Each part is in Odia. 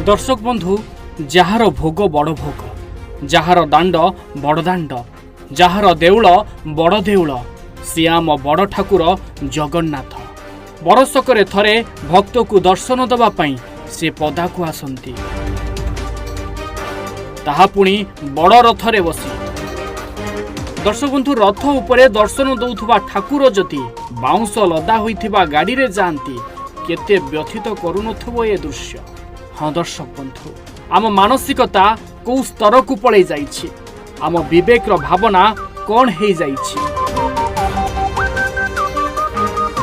ଦର୍ଶକ ବନ୍ଧୁ, ଯାହାର ଭୋଗ ବଡ଼ ଭୋଗ, ଯାହାର ଦାଣ୍ଡ ବଡ଼ ଦାଣ୍ଡ, ଯାହାର ଦେଉଳ ବଡ଼ ଦେଉଳ, ସିଏ ଆମ ବଡ଼ ଠାକୁର ଜଗନ୍ନାଥ। ବରଷକରେ ଥରେ ଭକ୍ତକୁ ଦର୍ଶନ ଦେବା ପାଇଁ ସେ ପଦାକୁ ଆସନ୍ତି, ତାହା ପୁଣି ବଡ଼ ରଥରେ ବସି। ଦର୍ଶକ ବନ୍ଧୁ, ରଥ ଉପରେ ଦର୍ଶନ ଦେଉଥିବା ଠାକୁର ଯଦି ବାଉଁଶ ଲଦା ହୋଇଥିବା ଗାଡ଼ିରେ ଯାଆନ୍ତି, କେତେ ବ୍ୟଥିତ କରୁନଥିବ ଏ ଦୃଶ୍ୟ? ହଁ ଦର୍ଶକ ବନ୍ଧୁ, ଆମ ମାନସିକତା କୋଉ ସ୍ତରକୁ ପଳେଇ ଯାଇଛି, ଆମ ବିବେକର ଭାବନା କ'ଣ ହେଇଯାଇଛି,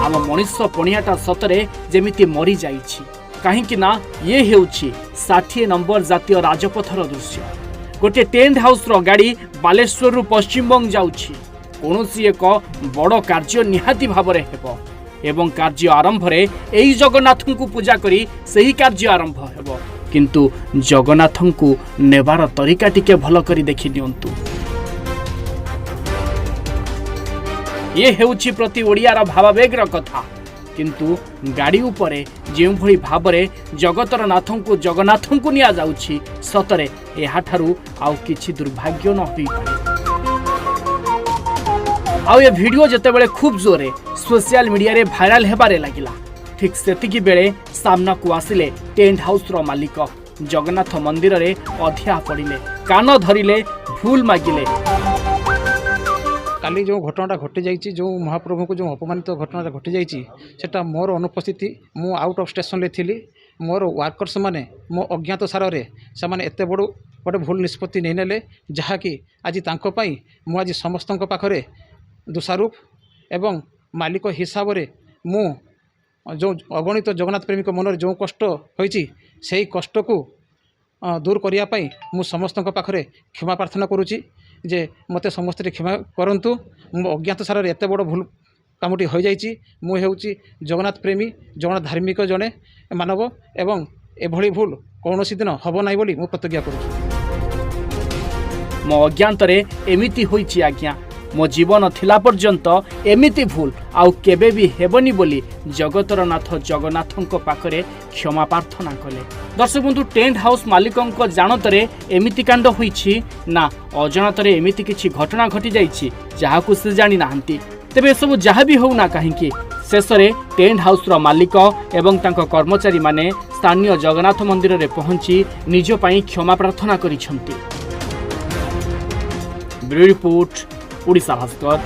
ଆମ ମଣିଷ ପଣିଆଟା ସତରେ ଯେମିତି ମରିଯାଇଛି। କାହିଁକି ନା ଇଏ ହେଉଛି 60 ନମ୍ବର ଜାତୀୟ ରାଜପଥର ଦୃଶ୍ୟ। ଗୋଟିଏ ଟେଣ୍ଟ ହାଉସ୍ର ଗାଡ଼ି ବାଲେଶ୍ୱରରୁ ପଶ୍ଚିମବଙ୍ଗ ଯାଉଛି। କୌଣସି ଏକ ବଡ଼ କାର୍ଯ୍ୟ ନିହାତି ଭାବରେ ହେବ ଏବଂ କାର୍ଯ୍ୟ ଆରମ୍ଭରେ ଏଇ ଜଗନ୍ନାଥଙ୍କୁ ପୂଜା କରି ସେହି କାର୍ଯ୍ୟ ଆରମ୍ଭ ହେବ। କିନ୍ତୁ ଜଗନ୍ନାଥଙ୍କୁ ନେବାର ତରିକା ଟିକେ ଭଲ କରି ଦେଖି ନିଅନ୍ତୁ। ଇଏ ହେଉଛି ପ୍ରତି ଓଡ଼ିଆର ଭାବାବେଗର କଥା। କିନ୍ତୁ ଗାଡ଼ି ଉପରେ ଯେଉଁଭଳି ଭାବରେ ଜଗତର ନାଥଙ୍କୁ ଜଗନ୍ନାଥଙ୍କୁ ନିଆଯାଉଛି, ସତରେ ଏହାଠାରୁ ଆଉ କିଛି ଦୁର୍ଭାଗ୍ୟ ନ ହୋଇପାରେ। ଆଉ ଏ ଭିଡ଼ିଓ ଯେତେବେଳେ ଖୁବ୍ ଜୋରରେ ସୋସିଆଲ ମିଡ଼ିଆରେ ଭାଇରାଲ ହେବାରେ ଲାଗିଲା, ଠିକ୍ ସେତିକି ବେଳେ ସାମ୍ନାକୁ ଆସିଲେ ଟେଣ୍ଟ ହାଉସ୍ର ମାଲିକ। ଜଗନ୍ନାଥ ମନ୍ଦିରରେ ଅଧିଆ ପଡ଼ିଲେ, କାନ ଧରିଲେ, ଭୁଲ ମାଗିଲେ। କାଲି ଯେଉଁ ଘଟଣାଟା ଘଟିଯାଇଛି, ଯେଉଁ ମହାପ୍ରଭୁଙ୍କୁ ଯେଉଁ ଅପମାନିତ ଘଟଣାଟା ଘଟିଯାଇଛି, ସେଟା ମୋର ଅନୁପସ୍ଥିତି, ମୁଁ ଆଉଟ୍ ଅଫ୍ ଷ୍ଟେସନରେ ଥିଲି। ମୋର ୱାର୍କର୍ସ ମାନେ ମୋ ଅଜ୍ଞାତ ସାରରେ ସେମାନେ ଏତେ ବଡ଼ ଗୋଟେ ଭୁଲ ନିଷ୍ପତ୍ତି ନେଇନେଲେ, ଯାହାକି ଆଜି ତାଙ୍କ ପାଇଁ ମୁଁ ଆଜି ସମସ୍ତଙ୍କ ପାଖରେ ଦୋଷାରୋପ ଏବଂ ମାଲିକ ହିସାବରେ ମୁଁ ଯେଉଁ ଅଗଣିତ ଜଗନ୍ନାଥ ପ୍ରେମୀଙ୍କ ମନରେ ଯେଉଁ କଷ୍ଟ ହୋଇଛି, ସେଇ କଷ୍ଟକୁ ଦୂର କରିବା ପାଇଁ ମୁଁ ସମସ୍ତଙ୍କ ପାଖରେ କ୍ଷମା ପ୍ରାର୍ଥନା କରୁଛି ଯେ ମୋତେ ସମସ୍ତେ କ୍ଷମା କରନ୍ତୁ। ମୁଁ ଅଜ୍ଞାତ ସାରରେ ଏତେ ବଡ଼ ଭୁଲ କାମଟି ହୋଇଯାଇଛି। ମୁଁ ହେଉଛି ଜଗନ୍ନାଥ ପ୍ରେମୀ, ଜଗନ୍ନାଥ ଧାର୍ମିକ ଜଣେ ମାନବ ଏବଂ ଏଭଳି ଭୁଲ କୌଣସି ଦିନ ହେବ ନାହିଁ ବୋଲି ମୁଁ ପ୍ରତିଜ୍ଞା କରୁଛି। ମୋ ଅଜ୍ଞାତରେ ଏମିତି ହୋଇଛି ଆଜ୍ଞା, ମୋ ଜୀବନ ଥିଲା ପର୍ଯ୍ୟନ୍ତ ଏମିତି ଭୁଲ ଆଉ କେବେ ବି ହେବନି ବୋଲି ଜଗତର ନାଥ ଜଗନ୍ନାଥଙ୍କ ପାଖରେ କ୍ଷମା ପ୍ରାର୍ଥନା କଲେ। ଦର୍ଶକ ବନ୍ଧୁ, ଟେଣ୍ଟ ହାଉସ୍ ମାଲିକଙ୍କ ଜାଣତରେ ଏମିତି କାଣ୍ଡ ହୋଇଛି ନା ଅଜାଣତରେ ଏମିତି କିଛି ଘଟଣା ଘଟିଯାଇଛି ଯାହାକୁ ସେ ଜାଣିନାହାନ୍ତି, ତେବେ ଏସବୁ ଯାହା ବି ହେଉନା କାହିଁକି, ଶେଷରେ ଟେଣ୍ଟ ହାଉସ୍ର ମାଲିକ ଏବଂ ତାଙ୍କ କର୍ମଚାରୀମାନେ ସ୍ଥାନୀୟ ଜଗନ୍ନାଥ ମନ୍ଦିରରେ ପହଞ୍ଚି ନିଜ ପାଇଁ କ୍ଷମା ପ୍ରାର୍ଥନା କରିଛନ୍ତି। Bureau report, Odisha Bhaskar.